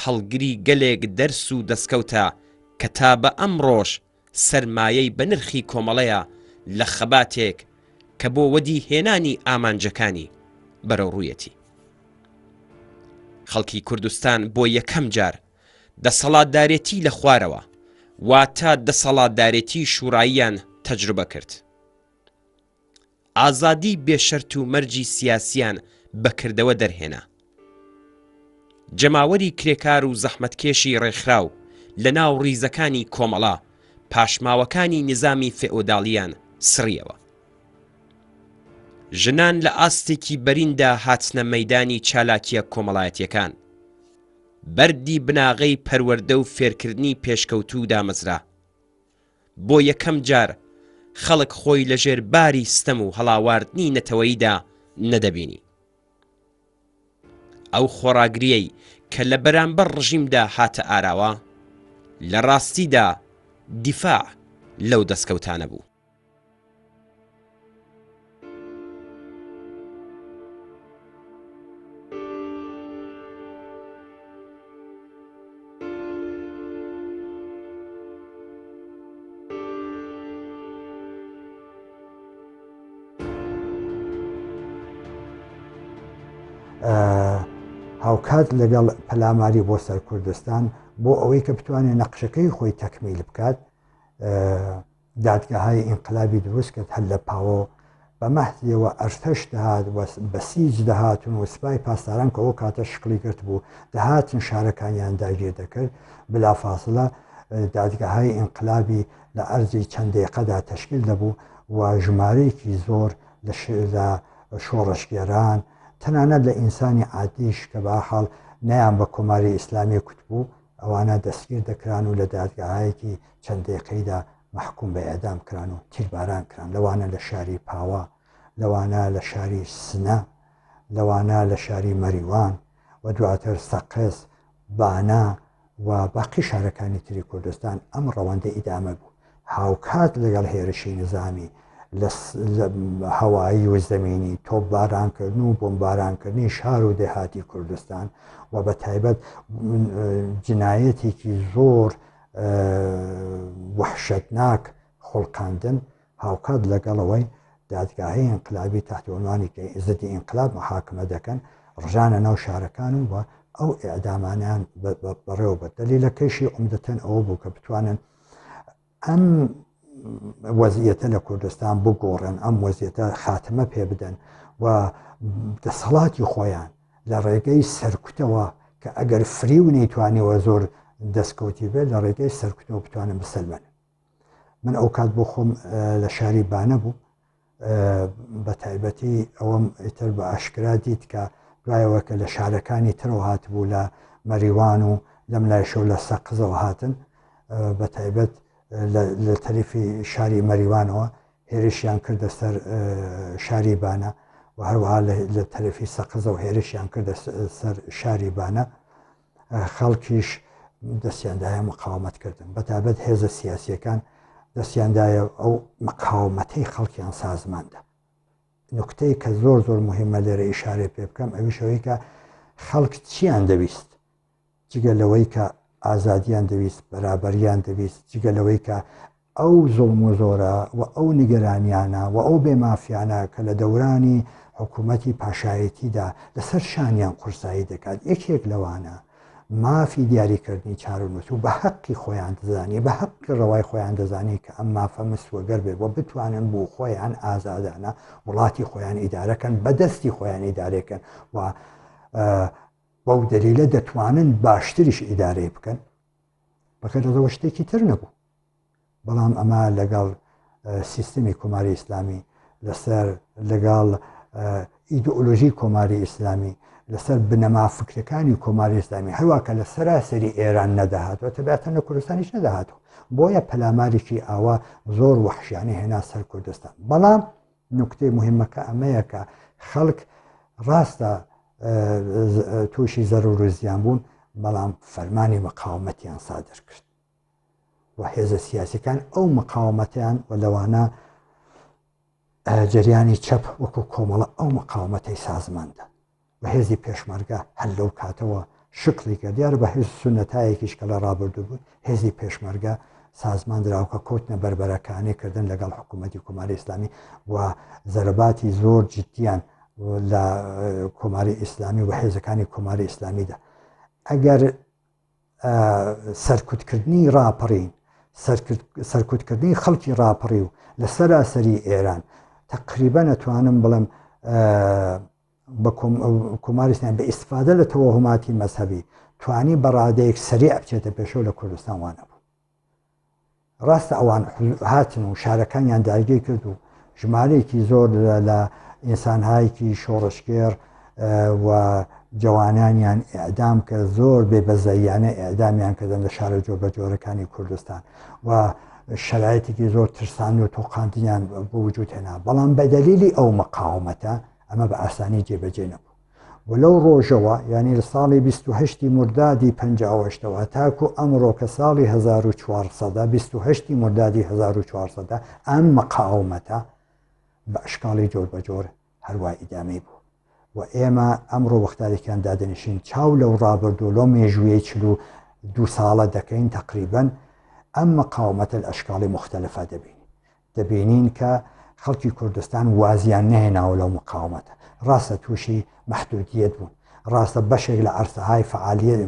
هەڵگری گەلێک دەرس و دەسکەوتە کە تا بە ئەمڕۆش سەرمایەی بەنرخی کۆمەڵەیە لە خەباتێک کە بۆ وەدی هێنانی ئامانجەکانی بەرەوڕوویەتی. خەڵکی کوردستان بۆ یەکەم جار دەسەڵاتدارێتی لە خوارەوە واتە دەسەڵاتدارێتی شوڕاییان تەجروبە کرد. ئازادی بێ شەرت و مەرجی سیاسیان بە کردەوە دەرهێنا. جەماوەری کرێکار و زەحمەتکێشی ڕێکخراو لە ناو ڕیزەکانی کۆمەڵە پاشماوەکانی نیزامی فێئۆداڵیان سڕیەوە. ژنان لە ئاستێکی بەریندا هاتنە مەیدانی چالاکیە کۆمەڵایەتیەکان. بەردی بناغەی پەروەردە و فێرکردنی پێشکەوتوو دامەزرا. بۆ یەکەم جار خەڵک خۆی لە ژێر باری ستەم و هەڵاواردنی نەتەوەییدا نەدەبینی. ئەو خۆڕاگرییەی کە لە بەرامبەر ڕژیمدا هاتە ئاراوە، لە ڕاستیدا دیفاع لەو دەستکەوتانە بوو. هاوکات لەگەڵ پەلاماری بۆ سەر کوردستان بۆ ئەوەی کە بتوانێت نەقشەکەی خۆی تەکمیل بکات دادگاهای ئینقلابی دروست کرد هەر لە پاوۆ بە مەهدیەوە ئەرتەش دەهات و بەسیج دەهاتن و سپای پاسداران کە ئەو کاتە شکڵی گرتبوو دەهاتن شارەکانیان داگیر دەکرد بلافاصلە. دادگاهای ئینقلابی لە عەرزی چەند دەیقەدا تەشکیل دەبوو و ژمارەیەکی زۆر لە شۆڕشگێران تەنانەت لە ئینسانی عادیش کە بە حاڵ نەیان بە کۆماری ئیسلامی کوتبوو ئەوانە دەستگیر دەکران و لە دادگاهایەکی چەند دەیقەیدا مەحکوم بە ئێعدام کران و تیرباران کران لەوانە لە شاری پاوە لەوانە لە شاری سنە لەوانە لە شاری مەریوان و دواتر سەقز، بانە و باقی شارەکانی تری کوردستان ئەم ڕەوەندە ئیدامە بوو. هاوکات لەگەڵ هێرشی نیزامی لە هەوایی و زەمینی، تۆپبارانکردن و بۆمبارانکردنی شار و دێهاتی کوردستان و بە تایبەت جنایەتێکی زۆر وەحشەتناک خوڵقاندن هاوکات لەگەڵ ئەوەی دادگاهی ئینقلابی تحت عنوانی کە ضد انقلاب محاکمە دەکەن ڕژانە ناو شارەکان و ئەو ئیعدامانیان بەڕێوە برد. دەلیلەکەیشی عمدەتەن ئەوە بوو کە بتوانن ئەم وەزیەتە لە کوردستان بگۆڕن، ئەم وەزیەتە خاتمە پێ بدەن و دەسەڵاتی خۆیان لە ڕێگەی سەرکوتەوە کە ئەگەر فریو نەیتوانیوە زۆر دەستکەوتی بێت لە ڕێگەی سەرکوتەوە بتوانن بسەلمێنن. من ئەو کات بۆ خۆم لە شاری بانە بوو بە تایبەتی ئەوەم ئیتر بە ئاشکرا دیت کە دوایەوە کە لە شارەکانی ترەوە هاتبوو لە مەریوان و لەم لایشەوە لە سەقزەوە هاتن بە تایبەت لە تەریفی شاری مەریوانەوە هێرشیان کردە سەر شاری بانە و هەروەها لە تەرەفی سەقزەوە هێرشیان کردە سەر شاری بانە خەڵکیش دەستیان دایە مقاومەت کردن بەتابەت هێزە سیاسیەکان دەستیان دایە ئەو مقاومەتەی خەڵکیان سازماندا نکتەی کە زۆر زۆر مهمە لێرە ئیشارەی پێ بکەم ئەویش ئەوەی کە خەڵک چیان دەویست جگە لەوەی کە ئازادیان دەویست بەرابەریان دەویست جگە لەوەی کە ئەو زوڵم و زۆرە و ئەو نیگەرانیانە و ئەو بێ مافیانە کە لە دەورانی حکوومەتی پاشایەتیدا لەسەر شانیان قورسایی دەکات، یەکێک لەوانە مافی دیاریکردنی چارەنووس و بە هەقی خۆیان دەزانی، بە هەقی ڕەوای خۆیان دەزانی کە ئەم مافە مسوەگەر بێت و بتوانن بۆ خۆیان ئازادانە وڵاتی خۆیان ئیدارە کەن، بە دەستی خۆیان ئیدارەی کەن و بەو دەلیلە دەتوانن باشتریش ئیدارەی بکەن. بەغێر لەوە شتێکی تر نەبوو. بەڵام ئەمە لەگەڵ سیستمی کۆماری ئیسلامی لەسەر لەگەڵ ئیدئۆلۆژی کۆماری ئیسلامی لەسەر بنەما فکرەکانی کۆماری ئیسلامی هەروە کە لە سەراسەری ئێران نەدەهاتوە تەباتە لە کوردستانیش نەدەهاتوە بۆیە پەلامارێکی ئاوا زۆر وەحشیانە هێنا سەر کوردستان بەڵام نوکتەی مهمەکە ئەمەیە کە خەڵک ڕاستە تووشی زەرور و زیان بوون بەڵام فەرمانی مقاومەتیان سادر کرد و هێزە سیاسیەکان ئەو مقاومەتیان و لەوانە جریانی چەپ وەکو کۆمەڵە ئەو مقاومەتەی سازماندا و هێزی پێشمەرگە هەر لەو کاتەوە شکڵی کە دیارە بە هێز سونەتایەکیش کە لە ڕابردوو بوو هێزی پێشمەرگە سازمان دراوکە کەوتنە بەربەرەکانی کردن لەگەڵ حکوومەتی کۆماری ئیسلامی و زەرباتی زۆر جدیان لە کۆماری ئیسلامی و هێزەکانی کۆماری ئیسلامیدا ئەگەر سەرکوتکردنی ڕاپەڕین، سەرکوتکردنی خەڵکی ڕاپەڕیو لە سەراسەری ئێران تەقریبەن ئەتوانم بڵێم بە کۆماری ئیسلامی بە ئیسفادە لە تەوەهوماتی مەزهەبی توانی بە ڕادەیەک سەریع بچێتە پێشەوە لە کوردستان وانە بوو. ڕاستە ئەوان هاتن و شارەکانیان داگیر کرد و ژمارەیەکی زۆر لە ئینسانهایەکی شۆڕشگێڕ و جەوانانیان ئیعدام کرد زۆر بێ بەزەییانە ئیعدامیان کردن لە شارە جۆربەجۆرەکانی کوردستان و شەرایتێکی زۆر ترسان و تۆقاندنیان بۆ وجود هێنا بەڵام بە دەلیلی ئەو مقاومەتە ئەمە بە ئاسانی جێبەجێ نەبوو و لەو ڕۆژەوە یانی لە ساڵی 28 ی موردادی 58 ەوە تاکو ئەمڕۆ کە ساڵی 1400 28 ی موردادی 1400 ئەم مقاومەتە بە ئەشکاڵی جۆر بە جۆر هەروا ئیدامەی بوو و ئێمە ئەمڕۆ وەختارێکیان دادەنیشین چاو لەو ڕابردوو لەو مێژوویەی 42 ساڵە دەکەین تەقریبەن ئەم مقاومەتە لە ئەشکاڵی مختلفە دەبینین دەبینین کە خەڵکی کوردستان وازیان نەهێناوە لەو مقاومەتە. ڕاستە تووشی مەحدودیەت بوون، ڕاستە بەشێک لە عەرسەهای فەعالیەت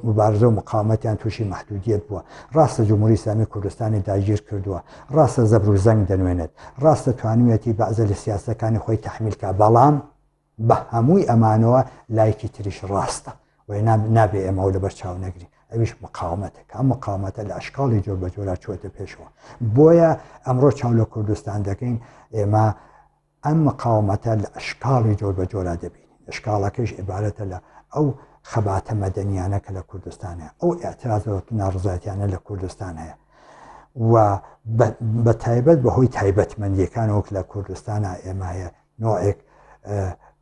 مبارزە و مقاومەتیان تووشی مەحدودیەت بووە، ڕاستە جمهوری ئیسلامی کوردستانی داگیر کردووە، ڕاستە زەبر و زەنگ دەنوێنێت، ڕاستە توانیویەتی بەعزە لە سیاسەتەکانی خۆی تەحمیل کا، بەڵام بە هەمووی ئەمانەوە لایکی تریش ڕاستە و نابێ ئێمە ئەو لەبەر چاو نەگرین. ئەویش مقاومەتە کە ئەم مقاومەتە لە ئەشکاڵی جۆر بە جۆرا چووەتە پێشەوە. بۆیە ئەمڕۆ چاو لە کوردستان دەکەین ئێمە ئەم مقاومەتە لە ئەشکاڵی جۆر بە جۆرا دەبینین. ئەشکاڵەکەیش عیبارەتە لە ئەو خەباتە مەدەنیانە کە لە کوردستان هەیە، ئەو ئیعتراز و ناڕەزایەتیانە لە کوردستان هەیە و بە تایبەت بە هۆی تایبەتمەندیەکانەوە لە کوردستانە ئێمە هەیە نوعێک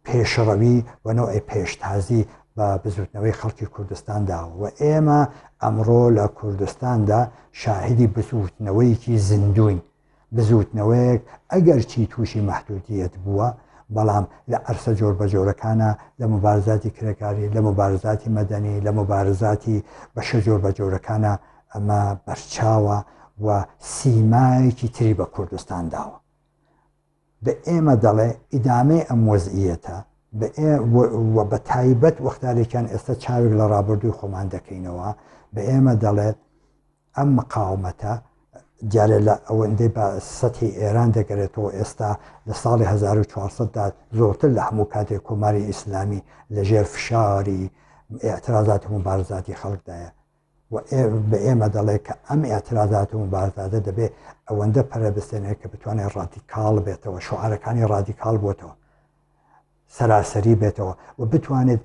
پێشڕەوی و نوعی پێشتازی بە بزوتنەوەی خەڵکی کوردستاندا و ئێمە ئەمڕۆ لە کوردستاندا شاهیدی بزوتنەوەیەکی زیندوین بزووتنەوەیەک ئەگەرچی تووشی مەحدودیەت بووە، بەڵام لە عەرسە جۆربەجۆرەکانا، لە موبارزاتی کرێکاری، لە موبارزاتی مەدەنی، لە موبارزاتی بەشە جۆربەجۆرەکانا ئەمە بەرچاوە و سیمایەکی تری بە کوردستان داوە. بە ئێمە دەڵێ ئیدامەی ئەم وەزعیەتە و بە تایبەت وەختارێکیان ئێستا چاوێک لە ڕابردووی خۆمان دەکەینەوە، بە ئێمە دەڵێت ئەم مقاومەتە دیارە لە ئەوەندەی بە سەتحی ئێران دەگەرێتەوە ئێستا لە ساڵی 1400 دا زۆرتر لە هەموو کاتێک کۆماری ئیسلامی لە ژێر فشاری ئاعترازات و مبارزاتی خەڵکدایە و بە ئێمە دەڵێ کە ئەم ئاعترازات و مبارزاتە دەبێ ئەوەندە پەرە بستێنێت کە بتوانێت ڕادیکاڵ بێتەوە شعارەکانی ڕادیکاڵ بۆتەوە سەراسەری بێتەوە و بتوانێت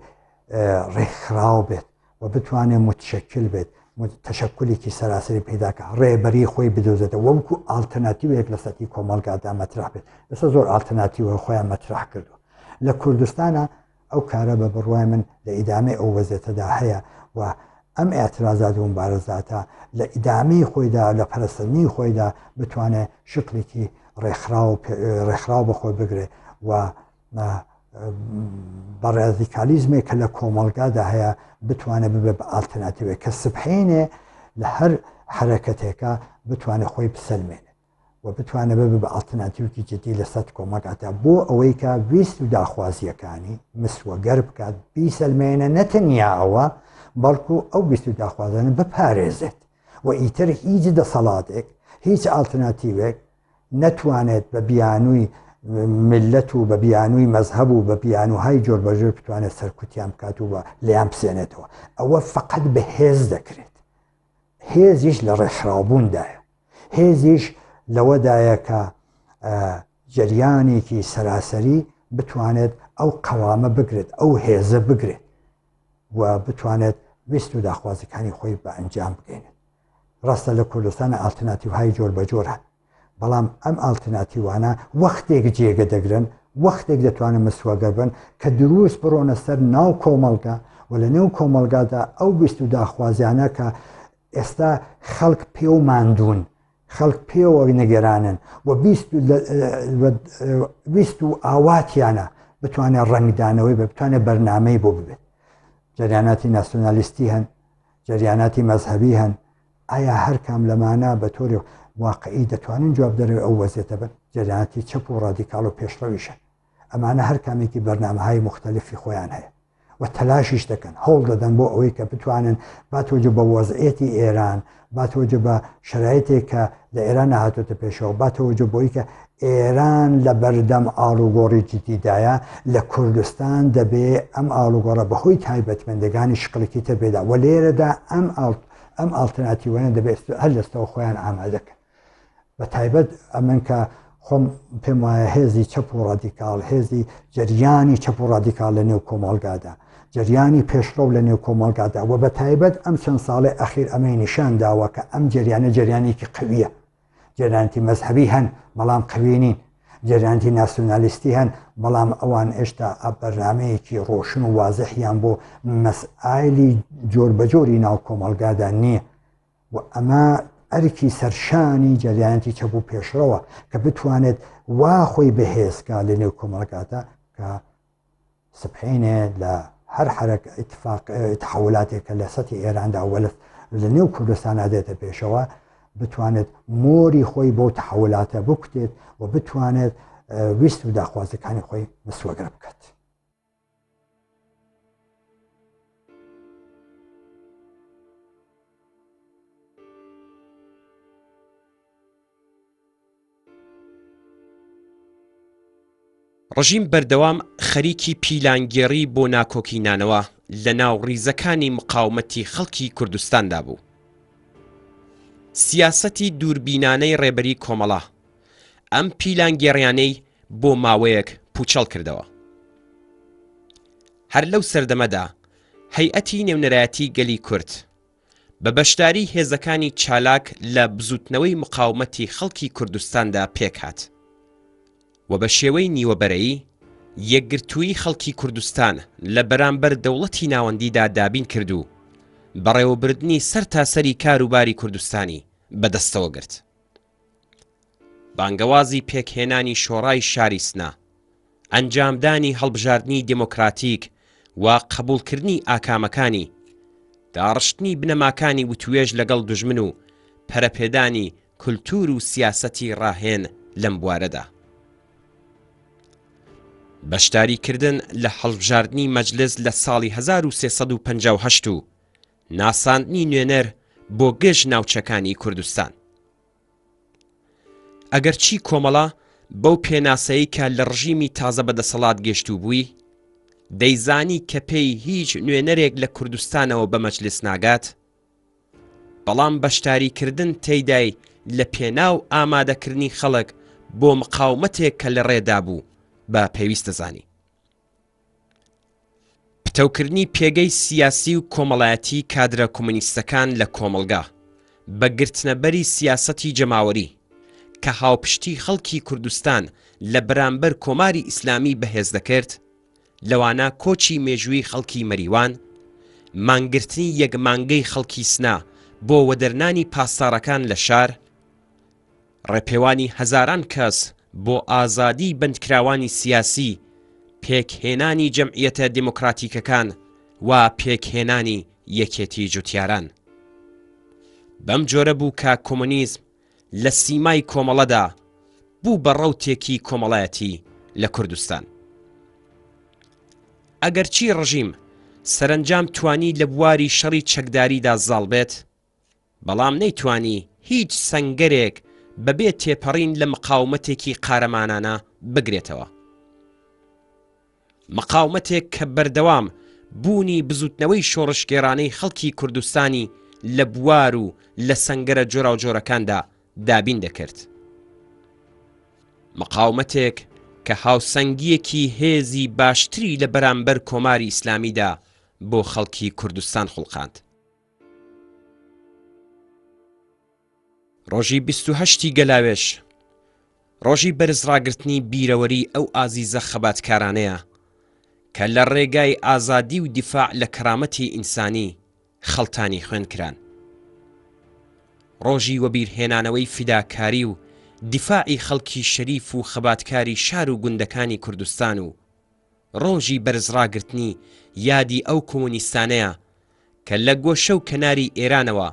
ڕێکخراو بێت و بتوانێت متشکل بێت تەشەکولێکی سەراسەری پەیداکە ڕێبەری خۆی بدۆزێتەوە وەکو ئالتەرناتیوێک لە سەتی کۆمەڵگادا مەترح بێت ئێستا زۆر ئالتەرناتیوە خۆیان مەترح کردووە لە کوردستانە ئەو کارە بە بڕوای من لە ئیدامەی ئەو وەزێتەدا هەیە و ئەم ئاعترازات و مبارزاتە لە ئیدامەی خۆیدا لە پەرستنی خۆیدا بتوانێت شکلێکی ڕێکخراو ڕێکخراو بەخۆی بگرێ و بە ڕادیکالیزمێک کە لە کۆمەڵگادا هەیە بتوانێت ببێ بە ئالتەرناتیوێک کە سبحینێ لە هەر حرەکەتێکە بتوانێت خۆی بسەلمێنێت و بتوانێت ببێ بە ئالتەرناتیوێکی جدی لەسەر کۆمەڵگادا بۆ ئەوەی کە ویست و داخوازیەکانی مسوەگەر بکات بیسەلمێنە نەتەنیا ئەوە بەڵکو ئەو ویست و داخوازانە بپارێزێت و ئیتر هیچ دەسەڵاتێک هیچ ئالتەرناتیوێک نەتوانێت بە بیانووی میللەت و بە بیانووی مەزهەب و بە بیانووهای جۆربەجۆر بتوانێت سەرکوتیان بکات و بە لێیان بسێنێتەوە. ئەوە فەقەت بە هێز دەکرێت. هێزیش لە ڕێکخراوبووندایە. هێزیش لەوەدایە کە جەریانێکی سەراسەری بتوانێت ئەو قەوامە بگرێت، ئەو هێزە بگرێت و بتوانێت ویست و داخوازیەکانی خۆی بە ئەنجام بگەینێت. ڕاستە لە کوردستان ئالترناتیوهای جۆر بە جۆر هەن بەڵام ئەم ئالترناتیوانە وەختێک جێگە دەگرن وەختێک دەتوانن مسوەگەر بن کە دروست بڕۆنە سەر ناو کۆمەڵگا و لە نێو کۆمەڵگادا ئەو ویست و داخوازیانە کە ئێستا خەڵک پێ و ماندوون خەڵک پێوە نگەرانن و ویست و ئاواتیانە بتوانێت ڕەنگدانەوەی بە بتوانێت بەرنمەی بۆ ببێت جەریاناتی ناسیۆنالیستی هەن جەریاناتی مەزهەبی هەن، ئایا هەر کام لەمانە بە تۆری واقعی دەتوانن جوابدەرەوەی ئەو وەزیەتە بن؟ جەریاناتی چەپ و ڕادیکاڵ و پێشڕەویش هەن. ئەمانە هەر کامێکی بەرنامەهای موختەلفی خۆیان هەیە و تەلاشیش دەکەن، هەوڵ دەدەن بۆ ئەوەی کە بتوانن با تەوەجو بە وەزعیەتی ئێران، با تەوەجو بە شەرایتێک کە لە ئێران هاتۆتە پێشەوە، با تەوەجو بۆی کە ئێران لە بەردەم ئاڵوگۆڕی جدیدایە، لە کوردستان دەبێ ئەم ئاڵوگۆڕە بە هۆی تایبەتمەندەکانی شکڵێکی تر پێدا و لێرەدا ئەم ئەم ئاڵترناتیوانە دەبێ هەر لەستەوە خۆیان ئامادە کەن. بە تایبەت ئەمن کە خۆم پێم وایە هێزی چەپ و ڕادیکاڵ، هێزی جەریانی چەپ و ڕادیکاڵ لە نێو کۆمەڵگادا، جەریانی پێشڕەو لە نێو کۆمەڵگادا و بە تایبەت ئەم چەند ساڵەی ئەخیر ئەمەی نیشان داوە کە ئەم جەریانە جەریانێکی قەویە. جەریانتی مەزهەبی هەن بەڵام قەوی نین، جەریانتی ناسیونالیستی هەن بەڵام ئەوان ئێشتا بەرنامەیەکی ڕۆشن و وازحیان بۆ مەسئایلی جۆربەجۆری ناو کۆمەڵگادا نییە و ئەمە ئەرکی سەرشانی جەریانتی چەپ و پێشڕەوە کە بتوانێت وا خۆی بەهێزکا لە نێو کۆمەڵگادا کە سبحینێ لە هەر حرەک اتفاق تحولاتێک کە لە سەتی ئێراندا وە لە نێو کوردستاندا دێتە پێشەوە بتوانێت مۆری خۆی بۆ تحولاتە بکوتێت و بتوانێت ویست و داخوازەکانی خۆی مسوەگەر بکات. ڕژیم بەردەوام خەریکی پیلانگێڕی بۆ ناکۆکی نانەوە. لە ناو ڕیزەکانی مقاومەتی خەڵکی کوردستاندا بوو. سیاسەتی دووربینانەی ڕێبەری کۆمەڵە ئەم پیلانگێڕیانەی بۆ ماوەیەک پووچەڵ کردەوە. هەر لەو سەردەمەدا هەیئەتی نێونەرایەتی گەلی کورد بە بەشداری هێزەکانی چالاک لە بزووتنەوەی مقاومەتی خەڵکی کوردستاندا پێکهات و بە شێوەی نیوەبەرەیی یەکگرتوویی خەڵکی کوردستان لە بەرامبەر دەوڵەتی ناوەندیدا دابین کرد و بەڕێوەبردنی سەرتاسەری کاروباری کوردستانی بەدەستەوە گرت. بانگەوازی پێکهێنانی شۆڕای شاری سنە، ئەنجامدانی هەڵبژاردنی دێمۆکراتیک و قەبووڵکردنی ئاکامەکانی، داڕشتنی بنەماکانی وتوێژ لەگەڵ دوژمن و پەرەپێدانی کولتوور و سیاسەتی ڕاهێن لەم بوارەدا. بەشداریکردن لە هەڵبژاردنی مەجلس لە ساڵی 1358 و ناساندنی نوێنەر بۆ گشت ناوچەکانی کوردستان. ئەگەرچی کۆمەڵە بەو پێناسەی کە لە ڕژیمی تازە بەدەسەڵات گەشتوو بووی، دەیزانی کە پێی هیچ نوێنەرێک لە کوردستانەوە بە مەجلس ناگات، بەڵام بەشداریکردن تێیدای لە پێناو ئامادەکردنی خەڵک بۆ مقاومەتێک کە لە ڕێدا بوو بە پێویست دەزانی. پتەوکردنی پێگەی سیاسی و کۆمەڵایەتی کادرە کۆمۆنیستەکان لە کۆمەڵگا بە گرتنەبەری سیاسەتی جەماوەری کە هاوپشتی خەڵکی کوردستان لە بەرامبەر کۆماری ئیسلامی بەهێز دەکرد، لەوانە کۆچی مێژووی خەڵکی مەریوان، مانگرتنی یەک مانگەی خەڵکی سنە بۆ وەدەرنانی پاسداڕەکان لە شار، ڕێپێوانی هەزاران کەس بۆ ئازادیی بەندکراوانی سیاسی، پێکهێنانی جەمعیەتە دێمۆکڕاتیکەکان و پێکهێنانی یەکێتی جوتیاران. بەم جۆرە بوو کە کۆمۆنیزم لە سیمای کۆمەڵەدا بوو بە ڕەوتێکی کۆمەڵایەتی لە کوردستان. ئەگەرچی ڕژیم سەرەنجام توانی لە بواری شەڕی چەکداریدا زاڵ بێت، بەڵام نەیتوانی هیچ سەنگەرێک بەبێ تێپەڕین لە مقاومەتێکی قارەمانانە بگرێتەوە. مقاومەتێک کە بەردەوام بوونی بزوتنەوەی شۆڕشگێڕانەی خەڵکی کوردستانی لە بوار و لە سەنگەرە جۆراوجۆرەکاندا دابین دەکرد. مقاومەتێک کە هاوسەنگییەکی هێزی باشتری لە بەرامبەر کۆماری ئیسلامیدا بۆ خەڵکی کوردستان خوڵقاند. ڕۆژی 28 ی گەلاوێژ ڕۆژی بەرز ڕاگرتنی بیرەوەری ئەو ئازیزە خەباتکارانەیە کە لە ڕێگای ئازادی و دیفاع لە کەرامەتی ئینسانی خەڵتانی خوێن کران. ڕۆژی وەبیرهێنانەوەی فیداکاری و دیفاعی خەڵکی شەریف و خەباتکاری شار و گوندەکانی کوردستان و ڕۆژی بەرزڕاگرتنی یادی ئەو کۆمۆنیستانەیە کە لە گۆشە و کەناری ئێرانەوە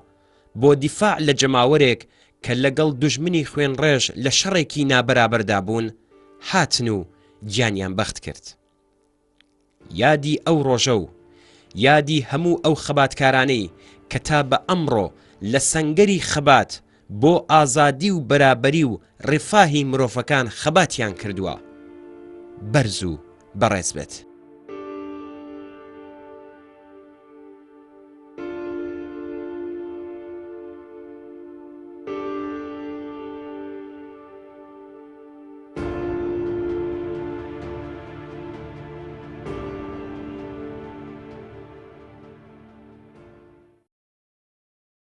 بۆ دیفاع لە جەماوەرێک کە لەگەڵ دوژمنی خوێنڕێژ لە شەڕێکی نابەرابەردا بوون، هاتن و گیانیان بەخت کرد. یادی ئەو ڕۆژە و یادی هەموو ئەو خەباتکارانەی کە تا بە ئەمڕۆ لە سەنگەری خەبات بۆ ئازادی و بەرابەری و ڕفاهی مرۆڤەکان خەباتیان کردووە، بەرز و بەڕێز بێت.